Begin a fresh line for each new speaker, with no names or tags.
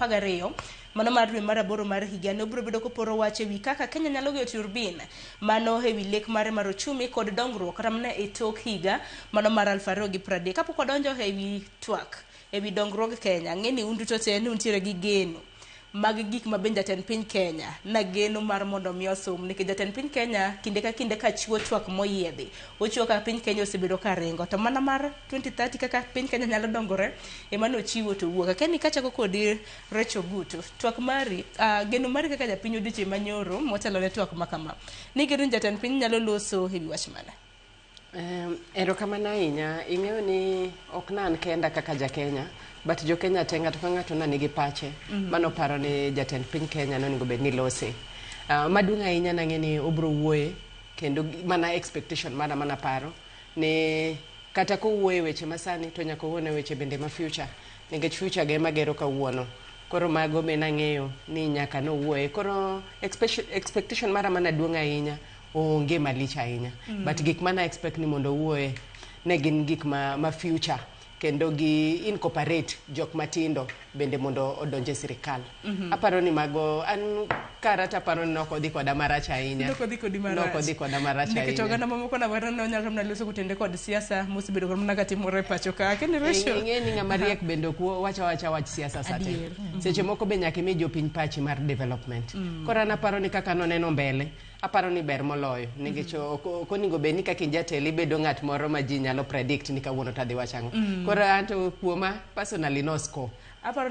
12 mano mar dwe mar aboro mar higani. Obiro bedo koporo wach ewi kaka Kenya nyalo goyo turbin mano ewi lek mare mar ochumi kod dongruok kata mana e tok higa mano mar 2030. Kapok wadonjo ewi twak ewi dongruog Kenya, ang'e ni un duto te ni untiere gi geno mag gik ma bende jatend piny Kenya nageno mar mondo mi osom, nikech jatend piny Kenya kinde ka kinde ka chiwo twak moyiedhi, ochiwo kaka piny Kenya osebedo ka ringo, to mana mar 2030 kaka piny Kenya nyalo dongore ema nochiwo to wuok. Akia ni kachako kodi Rachel Guto, twak mari, geno mari kaka japiny odiochieng' manyoro motelo ne twak ma kama, nigeno ni jatend piny nyalo loso ewi wach mane?
Erokamano ahinya. Ing'eyo ni ok na an kenda kaka ja Kenya, but jo Kenya te ng'ato ka ng'ato na nigi pache manoparo ni jatend piny Kenya nonego bed ni lose. Maduong' ahinya nang'e ni obro wuoye kendo mana expectation mara mana paro ni kata kowuoye weche masani to nyaka owuo ne weche bende ma future nikech future ge ema gero kawuono. Koro mago be nang'eyo ni nyaka nowuoye. Koro expectation mara mana duong' ahinya onge malich ahinya. But gik mana expect ni mondo owuoye ne gin gik ma future kendo gi incorporate jok matindo bende mondo odonj e sirikal. Aparo ni mago an kara to aparo ni nok odhi koda marach ahinya.
Nok odhi kodi marach.
Nok odhi koda marach
Nikech
ahinya.
oganda mamoko nawero ne onyalo mana loso kotende kod siasa mosebedo kod mana katimore e pacho ka. Akia ni Rachel.
Ing'e ni ng'ama riek bende ok wacho awacha wach siasa sate.
Adier.
Seche moko be nyaka imi jopiny pachi mar development. Koro an aparo ni kaka noneno mbele, aparo ni ber moloyo nikech ok onego bed ni kaka in jatelo ibedo ng'at moro ma ji nyalo predict ni kawuono to adhi wacho ang'o. Koro anto kuoma personally no score.
Aparo